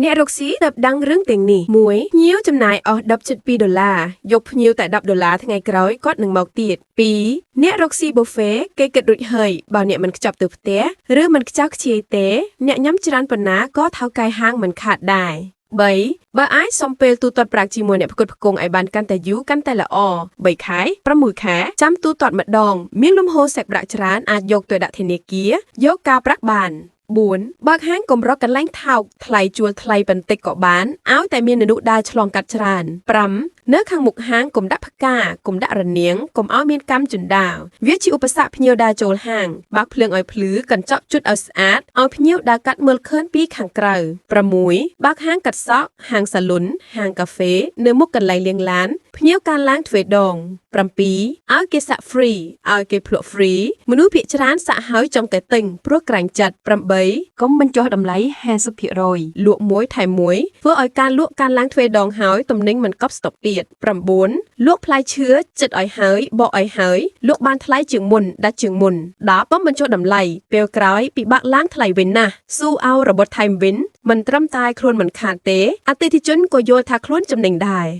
អ្នករកស៊ីទៅដឹងរឿងទាំងនេះ1ភ្ញៀវចំណាយអស់10.2ដុល្លារយកភ្ញៀវតែ10ដុល្លារថ្ងៃក្រោយគាត់នឹងមកទៀត2អ្នករកស៊ីប៊ូហ្វេគេគិតរួចហើយបើអ្នកមិនខ្ចប់ទៅផ្ទះឬមិនខ្ចោះខ្ជាយទេអ្នកញ៉ាំច្រើនប៉ុណ្ណាក៏ថៅកែហាងមិនខាតដែរ3បើអាចសុំពេលទូទាត់ប្រាក់ជាមួយអ្នកផ្គត់ផ្គង់ឲ្យបានកាន់តែយូរកាន់តែល្អ3ខែ6ខែចាំទូទាត់ម្ដងមានលំហូរសាច់ប្រាក់ច្រើនអាចយកទៅដាក់ធនាគារយកការប្រាក់បាន4បើកហាងកម្រកកន្លែងថោកថ្លៃជួលថ្លៃបន្តិចក៏បានឲ្យតែមានមនុស្សដើរឆ្លងកាត់ច្រើន5នៅខាងមុខហាងកុំដាក់ផ្កាកុំដាក់រនាងកុំឲ្យមានកម្មជណ្ដើរវាជាឧបសគ្គភ្ញៀវដើរចូលហាងបើកភ្លើងឲ្យភ្លឺកញ្ចក់ជូតឲ្យស្អាតឲ្យភ្ញៀវដើរកាត់មើលឃើញពីខាងក្រៅ6បើកហាងកាត់សក់ហាងសាឡុនហាងកាហ្វេនៅមុខកន្លែងលាងឡានភ្ញៀវកានឡើងទ្វេដង7ឲ្យគេសាក់ free ឲ្យគេភ្លក់ free មនុស្សភាគច្រើនសាក់ហើយចង់តែទិញព្រោះក្រាញ់ចិត្ត8 កុំបញ្ចុះតម្លៃ50% លក់មួយថែមមួយធ្វើឲ្យការលក់ការឡើងទ្វេដងហើយទំនិញមិនកប់ស្តុកទៀត9លក់ផ្លែឈើចិត្តឲ្យហើយបកឲ្យហើយលក់បានថ្លៃជាងមុនដាច់ជាងមុន10កុំបញ្ចុះតម្លៃពេលក្រោយពិបាកឡើងថ្លៃវិញណាស់ស៊ូអោរបត់ថែមវិញមិនត្រឹមតែខ្លួនមិនខាតទេអតិថិជនក៏យល់ថាខ្លួនចំណេញដែរ។